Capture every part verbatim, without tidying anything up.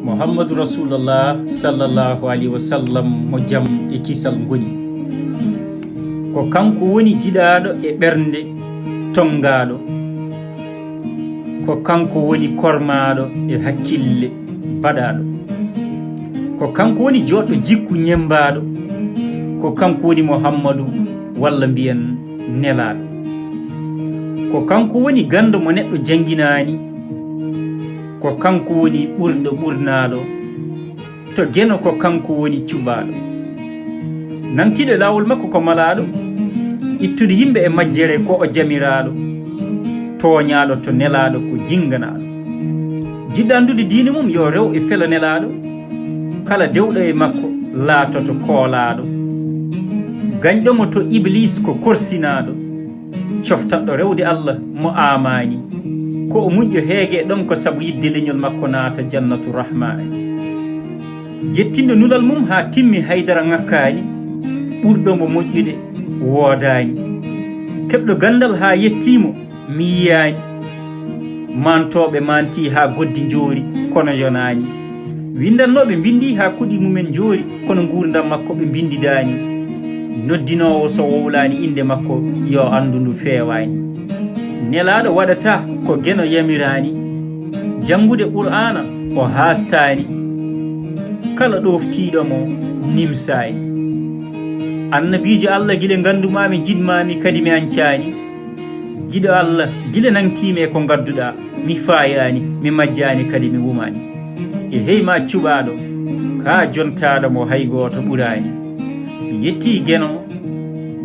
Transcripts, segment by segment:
Muhammadu Rasulallah sallallahu alayhi wa sallam, mo jam e kisal ngoni. Ko kanko woni jiɗaaɗo e ɓernde tonngaaɗo. Ko kanko woni kormaaɗo e hakkille baɗaaɗo. Ko kanko woni joɗɗo jikku ñemmbaaɗo. Ko kanko woni Muhammadu, walla mbiyen nelaaɗo. Ko kanko woni ganndo mo neɗɗo jannginaani. Ko kanko woni ɓurɗo ɓurnaaɗo. To Geno ko kanko woni cuɓaaɗo. Nangtiiɗo e laawol makko ko malaaɗo. Ittude yimɓe e majjere ko o jamiraaɗo. Tooñaaɗo to nelaaɗo ko jinnganaaɗo. Jiɗɗo anndude diine mum yo rew e felo nelaaɗo. Kala dewɗo e makko laatoto koolaaɗo. Gañɗo mo to Iblis ko korsinaaɗo. Coftaɗɗo rewde Allah mo aamaani. Ko o muñƴo heege ɗon ko sabu yiɗde leñol makko naata jannatu rahmaani. Jettinɗo nulal mum haa timmi haydara ŋakkaani. Ɓurɗo mo moƴƴude woodaani. Keɓɗo ganndal haa yettiimo mi yiyaani. Maantooɓe maanti haa goddi njoori kono yonaani. Winndannooɓe mbinndi haa kuɗi mumen njoori kono nguurndam makko ɓe mbinndidaani. Noddinoowo so wowlaani innde makko yo anndu ndu feewaani. Nelaaɗo waɗata ko Geno yamiraani. Janngude Qur'aana o haastaani. Kala ɗooftiiɗo mo nimsaani. Annabiijo Allah gila nganndumaami jiɗmaami kadi mi ancaani. Giɗo Allah gila nangtiimi e ko ngadduɗaa. Mi faayaani, mi majjaani kadi mi wumaani. E hey ma cuɓaaɗo, kaa jontaaɗo mo hay gooto ɓuraani. Mi yettii Geno,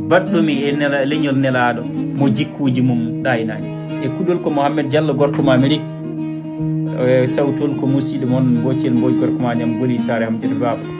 baɗɗo mi e nela-, leñol nelaaɗo, mo jikkuuji mum ɗaaynaani. E kuɗol ko Mohamed Diallo, gorko mo Amerik. E sawtol ko musiɗɗo mon, Mboocel Mbooc, gorko mo Añam Goli, Saare Hamjata Baaba.